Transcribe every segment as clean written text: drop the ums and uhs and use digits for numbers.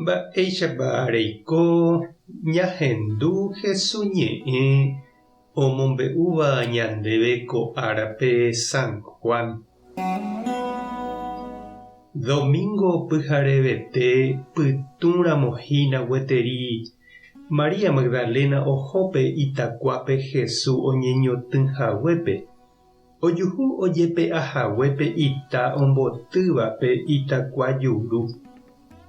Mba'éichapa reiko ñahendu Hesu ñe'ẽ omombe'úva ñandéve ko árape San Juan? Domingo pyharevete pytũramo hína gueteri María Magdalena oho pe itakuápe Hesu oñeñotỹ haguépe. Ojuhu ojepe'a hague pe ita ombotýva pe itakua juru.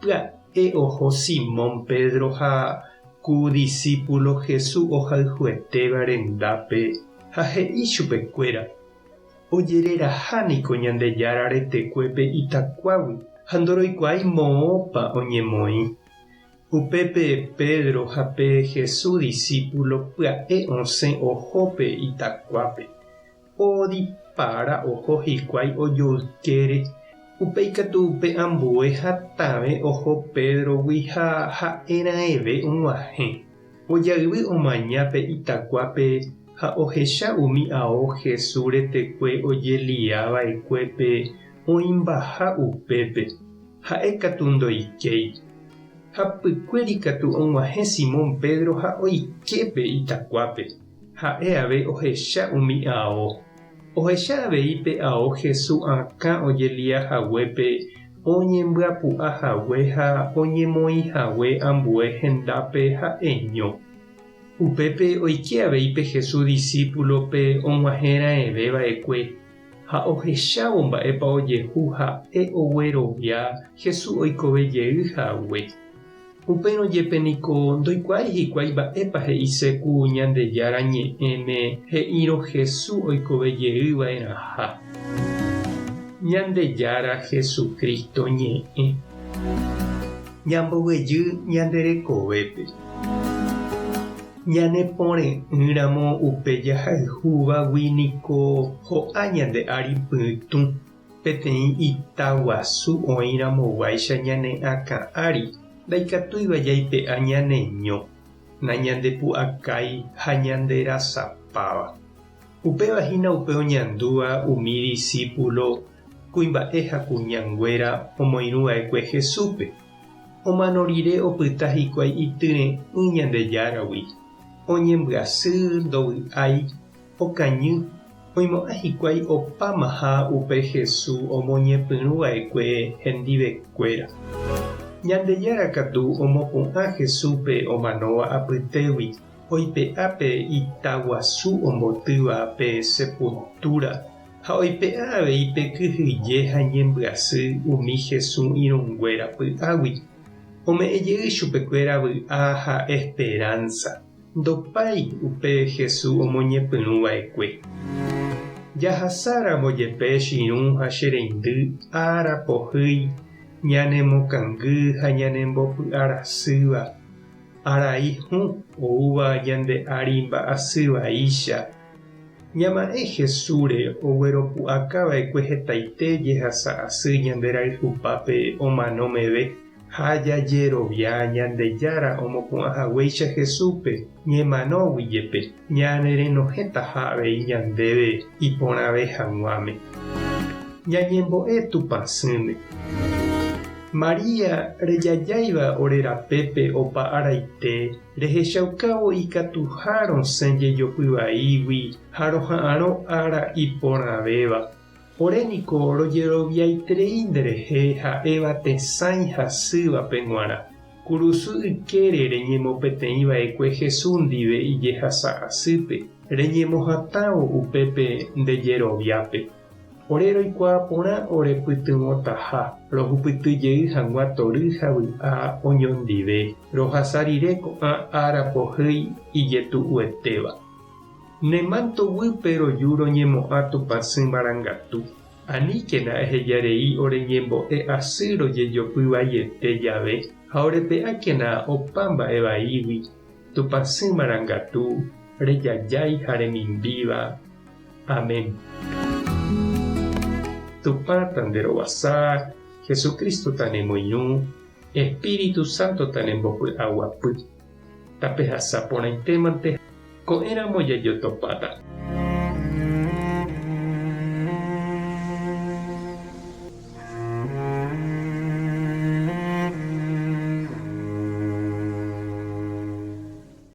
Pya'e oho Simón Pedro ha ku disípulo Jesús ohayhuetéva rendápe ha he'i chupekuéra, Ojereraha niko Ñandejára retekue pe itakuágui ha ndoroikuaái moõpa oñemoĩ. Upépe Pedro ha pe Jesús disípulo pya'e osẽ oho pe itakuápe. Odipara oho hikuái ojoykére, upéi katu pe ambue hatãve oho Pédrogui ha ha'e raẽve og̃uahẽ. Ojayvy omaña pe itakuápe ha ohecha umi ao Jesús retekue ojelia va'ekuépe oĩmbaha upépe. Ha'e katu ndoikéi. Hapykuéri katu og̃uahẽ Simón Pedro ha oike pe itakuápe. Ha'e ave ohecha umi ao. Ohecha avei pe ao Jesús akã ojelia haguépe oñembyapu'a hague ha oñemoĩ hague ambue hendápe ha'eño. Upépe oike avei pe Jesús disípulope og̃uahẽ raẽve va'ekue. Ha ohechávo mba'épa ojehu ha'e oguerovia Jesús oikove jey hague. Upérõ jepe niko ndoikuaái hikuái mba'épa he'ise ku Ñandejára Ñe'ẽme he'írõ Jesús oikove jey va'erãha. Ñandejára Jesucristo ñe'ẽ. Ñamboguejy ñande rekovépe. Ñane pore'ỹramo upe jahayhúvagui niko ho'a ñande ári pytũ, peteĩ ita guasu oĩramoguáicha ñane akã ári ndaikatúiva jaipe'a ñane ño, nañandepu'akái ha ñanderasapáva. Upéva hína upe oñandúva umi disípulo kuimba'e ha kuñanguéra omoirũva'ekue Jesúspe. Omano rire opyta hikuái ityre'ỹ Ñandejáragui, oñembyasy, ndovy'ái, okañy, oimo'ã hikuái opámaha upe Jesús omoñepyrũ va'ekue hendivekuéra. Ñandejára katu omopu'ã Jesúspe omanóva apytégui, oipe'a pe ita guasu ombotýva pe sepultúra Ha oipe'a avei pe kyhyje ha ñembyasy umi Jesús irũnguéra py'águi. Ome'ẽ jey chupekuéra vy'a ha esperánsa. Ndopái upe Jesús omoñepyrũ va'ekue. Jahasáramo jepe che irũ ha che reindy ára pohýi ñanemokangy ha ñanembopy'arasýva, arai hũ oúva ñande ári mba'asy vaícha, Ñama'ẽ Jesúsre ogueropu'aka va'ekue hetaite jehasa asy ñande rayhupápe omano meve, ha jajerovia Ñandejára omopu'ã haguéicha Jesúspe ñemanógui jepe, ñanerenohẽtaha avei ñandéve iporãve hag̃uáme. Ñañembo'e Tupãsýme. María rejajáiva ore rapépe opa araite, rehechaukávo ikatuha rosẽ jejopy vaígui ha roha'arõ ára iporãvéva. Ore niko rojeroviaiterei nderehe ha'éva tesãi hasývape g̃uarã. Kurusu ykére reñemopeteĩ va'ekue Jesús ndive ijehasa asýpe, reñemohatãvo upépe nde jeroviápe. Ore roikuaa porã ore pytyvõtaha rohupyty jey hag̃ua tory ha vy'a oñondive, rohasa rire ko'ã ára pohýi ijetu'uetéva. Ne mánto guýpe roju roñemo'ã Tupãsy marangatu. Aníkena eheja rei ore ñembo'e asy rojejopy vaiete jave ha orepe'ákena opa mba'e vaígui, Tupãsy marangatu, rejajái ha remimbíva. Amén. Tupã tanderovasa, Jesucristo tanemoirũ, Espíritu Santo tanembopy'aguapy. Tapehasa porãitémante, ko'ẽramo jajotopáta.